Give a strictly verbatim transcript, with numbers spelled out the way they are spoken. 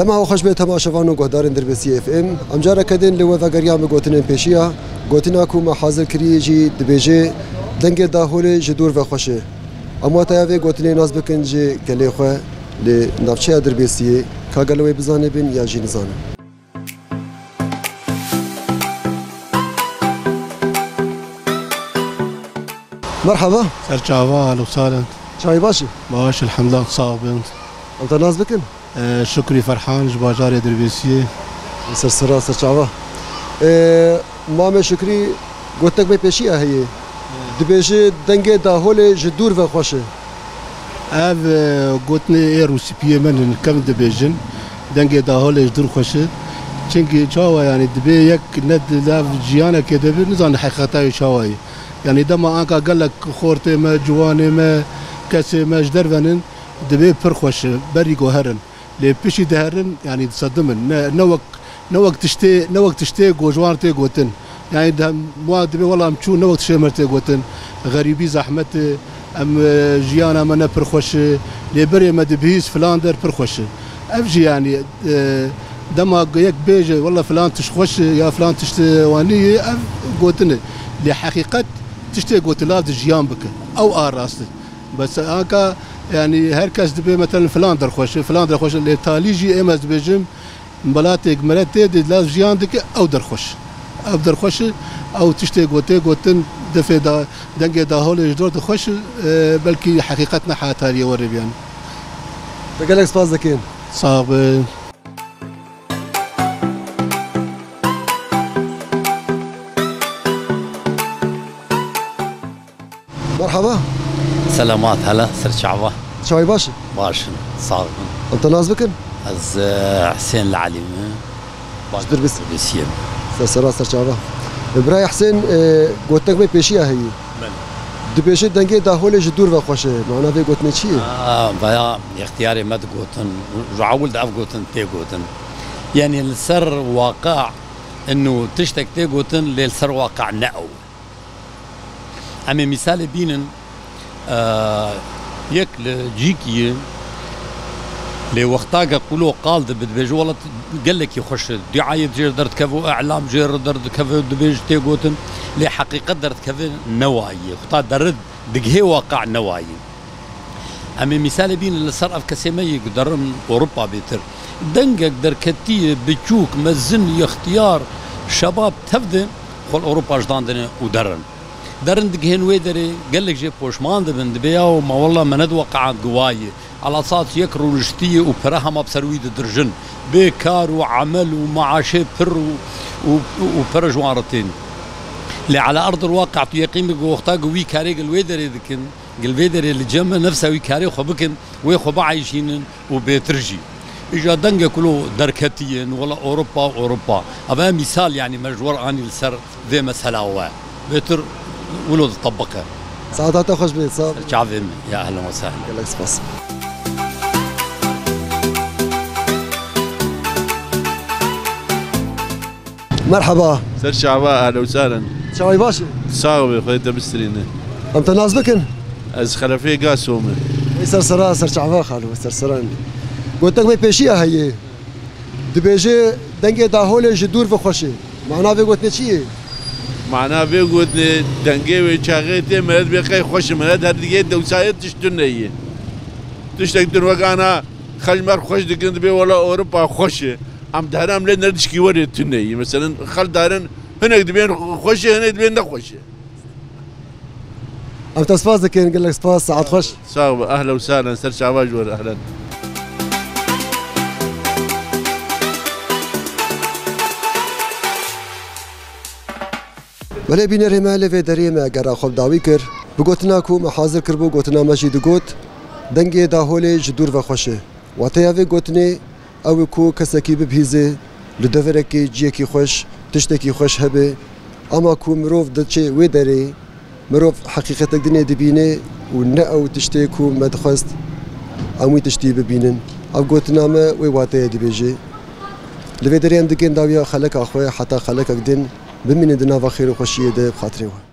Dema we xweş be temaşevan û guhdarên Dirbêsiyê F M. Em careke din li we vegeriyan bi gotinên pêşiya. Gotina ku me hazir kirî jî dibêje, dengê daholê ji dûr ve xweş e. Em wateya vê gotinê nas bikin ji gelê xwe li navçeya Dirbêsiyê, ka gelo wê bizanibin ya jî nizanin. Merhaba. Ser çava, ahlen û sahlen. Çayê baş e? Baş, elhamdulillah, sağ bin. Em te nas bikin? Ee, Şükrî Ferhan, ji bajarê Dirbêsiyê. Ser sera, ser çava. Ee, Mamê Şükrî, gotek me pêşiya heye. Dibêje, dengê daholê ji dûr ve xweş e. Ev, e, gotinê ê rûspiyê min in, kevn dibêjin, dengê daholê ji dûr xweş e. Çimkî çawa, yanî, dibê yek ne di nav jiyanekê de be, nizane heqîqeta wê çawa ye. Yanî, dema anka gelek xortê me, ciwanê me, kesê me ji derve nin, dibê pir xweş e, berî ku herin. Lê piştî diherin, yanî, disedimin. Ne, ne wek, ne wek tiştê, ne wek tiştê ku ji wan tê gotin. Yanî, di hemû dibê, wela em çûn, ne wek tiştê me tê gotin. Xerîbî, zehmet e, em, e, jiyana me ne pir xweş e. Lê berê me dibihîst, filan der pir xweş e. Ev jî, yanî, e, dema yek bêje, wela filan tişt xweş e, ya filan tişt, e, wanî ye, ev gotin e. Lê heqîqet tiştê gotin, lav di jiyan bike. Ew a rast e. Bes anka, yanî, her kes dibê, meselen, filan der xweş e, filan der xweş e, lê talî jî êm ez dibêjim, miletêk mire tê de lav jiyan dike, ew der xweş. Ew der xweş e, ew tiştê gotê gotin, defê da, dengê daholê ji dor de xweş e, e, belkî heqîqet ne hetariyê were biyan. Te gelek spas dikin. Sağ be. Merhaba. Selamat, hele, ser çava. Çayê baş e? Baş in, sağ bin. Em te nas bikin? Ez, e, Hüseyin li Elî me. Baş Dirbês. Dirbêsiyê me. Ser sera, ser çava. E, birayê Hüseyin, e, gotek me pêşiya heye. Belê. Dibêje dengê daholê ji dûr ve xweş e. Mana vê gotinê çi ye? A, veya extiyarê me digotin. Ji ewil de ev gotin tê gotin. Yanî li ser waqi inu tiştek tê gotin, lê li ser waqi ne ew. Em ê mîsalê bînin, e, yek li cîkî ye, lê wexta ke qulo qal dibe, dibêje, wela gelekî xweş e. Duayê jê re derdikeve û îlam jê re derdikeve û dibêje tê gotin, lê heqîqet derdikeve ne wayî ye. Xweda deri digihê waqi ne wayî ye. Em ê mîsalê bînin li ser ev kesê me yê ku derin Ewropa bêtir. Dengek derketiye, biçûk, mezin, yextiyar, şebab tev de xwe li Ewropa ji dan dine û derin. Derin digihên wê derê, gelek jê poşman dibin, dibê yaw, ma wela me nediwe qeand giwaye. Elasat yek rûniştiye û pere hema bi ser wî didirjin. Bê kar û emel û maaşê pir û, û, û pere ji wan re tên. Lê ala erdil waqi tu yeqîn bike wexta ku wî karê gel wê derê dikin, gel vê derê li cem me nefsa wî karê xwe bikin, wê xwe bieyşînin û bêtir jî. Îja dengek wilo derketiye, wela Ewropa, Ewropa. Eve mîsal, yanî me ji we re anî li ser vê mesela we. Bêtir wilo ditebiqe. Saeta te xweş be, sağ ol. Çavê min, ya ehlen we sehlen. Gelek spas. Merhaba. Ser çava, ehlen we sehlen. Çavê baş e? Sağ be, Xwedê te bistirîne. Em te nas bikin? Ez Xelefê Gaso me. Ey ser sera, ser çava xalo, ser sera. Gotek me pêşiya heye. Dibêje, dengê daholê ji dûr ve xweş e. Mana vê gotinê çi ye? Mana vê gotinê, dengê wê çaxê tê, milet bê qey xweş e, milet her digê dewsayê tişt tune ye. Tiştek din wek ana xelk me xweş dikin, dibê wela Ewropa xweş e. Em diherin em lê ne tişkî werê tune ye. Meselen, xelk diherin hinek dibên xweş e, hinek dibên nexweş e. Em te spas dikin, gelek spas, saet xweş. Sağ ol, ehlen we sehlen, ser çava ji we re, ehlen. Belê bînerê me, li vê derê me gera xwe bi dawî kir. Bi gotina ku me hazir kiribû, gotina me jî digot, dengê daholê ji dûr ve xweş e. Wateya vê gotinê ew e ku kesekî bibihîze li deverekê ciyekî xweş, tiştekî xweş hebe, ama ku mirov diçe wê derê, mirov heqîqetek dinê dibîne û ne ew tiştê ku me dixwest em wî tiştî bibînin. Ev gotina me wê wateyê dibêje. Li vê derê em digên dawiya xeleka xwe, heta xelekek din bimînin di nava xêr û xweşiyê de bi xatirê we.